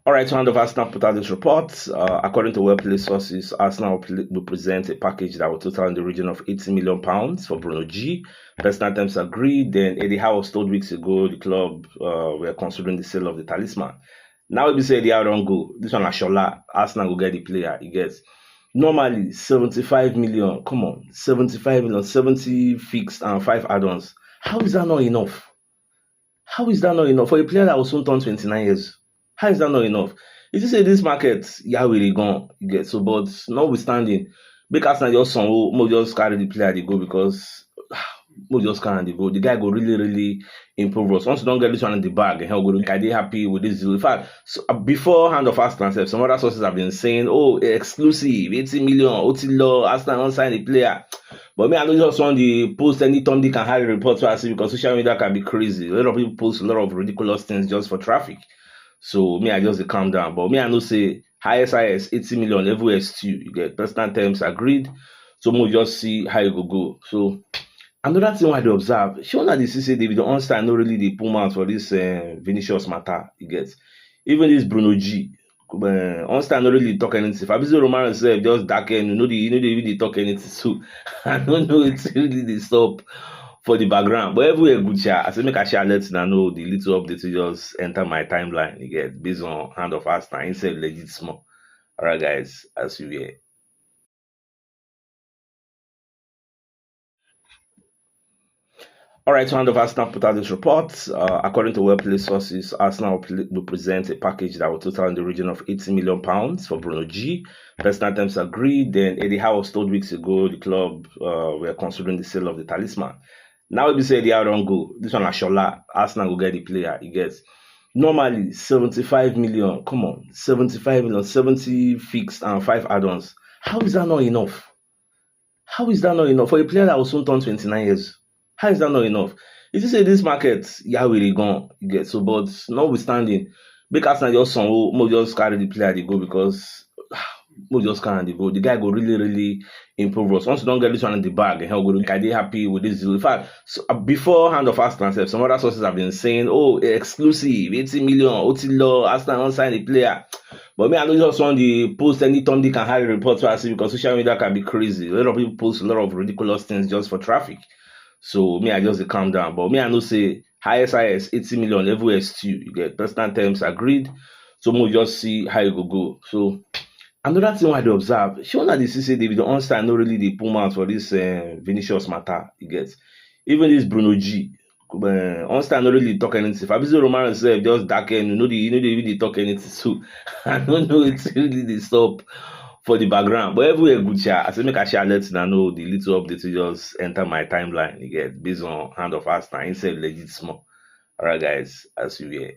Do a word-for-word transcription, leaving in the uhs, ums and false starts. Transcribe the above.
All right, so hand of Arsenal put out this report. Uh, according to well-placed sources, Arsenal will pl- will present a package that will total in the region of eighty million pounds for Bruno G. Personal terms agreed. Then Eddie Howe was told weeks ago the club uh, were considering the sale of the talisman. Now we say Eddie Howe don't go. This one, Ashola, Arsenal will get the player. He gets normally seventy-five million. Come on, seventy-five million, seventy fixed and five add-ons. How is that not enough? How is that not enough for a player that will soon turn twenty-nine years? How is that not enough? If you say this market, yeah, we dey gone, you get so, but notwithstanding, make Arsenal just some, oh, mo just carry the player they go because mo just carry the go. The guy go really, really improve us. Once you don't get this one in the bag, and he'll go. I dey happy with this deal. In fact, so, uh, before hand of Arsenal, sef, some other sources have been saying, "Oh, exclusive, eighty million, O T L, Arsenal don't sign the player." But me, I don't just want the post any Tom, Dick, and Harry report so I see because social media can be crazy. A lot of people post a lot of ridiculous things just for traffic. So me, I just dey calm down. But me, I know say highest, highest eighty million everywhere still. You get personal terms agreed. So we'll just see how it go go. So another thing I dey observe, she wanna dey see say David Ornstein no really dey pull mouth for this uh, Vinicius matter. You get even this Bruno G. Uh, Ornstein no really talk anything. Fabrizio Romano sef just dark and you know the you know they really talk anything. So I don't know it's really the stop for the background. But everywhere good share. I say make I share let una know the little update to just enter my timeline. You get based on hand of Arsenal. He said legit small. All right, guys, as you hear. All right, so hand of Arsenal put out this report. Uh, according to well-placed sources, Arsenal will pl- will present a package that will total in the region of eighty million pounds for Bruno G. Personal terms agreed. Then Eddie Howe was told weeks ago the club uh, were considering the sale of the talisman. Now we say Eddie Howe don't go. This one, Ashola, Arsenal will get the player. He gets normally seventy-five million. Come on, seventy-five million, seventy fixed and five add-ons. How is that not enough? How is that not enough for a player that will soon turn twenty-nine years? How is that not enough? If you say this market, yeah, we dey gone, you get so, but notwithstanding, make Arsenal just some, oh, mo just carry the player they go because mo just carry the go. The guy go really, really improve us. Once you don't get this one in the bag, and he'll go. I dey happy with this deal. In fact, so, uh, before hand of Arsenal, sef, some other sources have been saying, "Oh, exclusive, eighty million, O T L, Arsenal don't sign the player." But me, I don't just want the post any Tom, Dick, and Harry report so I see because social media can be crazy. A lot of people post a lot of ridiculous things just for traffic. So me, I just dey calm down. But me, I know say highest, highest eighty million everywhere still. You get personal terms agreed. So we'll just see how it go go. So another thing I dey observe, she wanna dey see say David Ornstein no really dey pull mouth for this uh, Vinicius matter. You get even this Bruno G. Uh, Ornstein no really talk anything. Fabrizio Romano sef just dark and you know the you know they really talk anything. So I don't know it's really the stop for the background. But everywhere good share. I say make I share let una know the little update to just enter my timeline. You get based on hand of Arsenal. He said legit small. All right, guys, as you hear.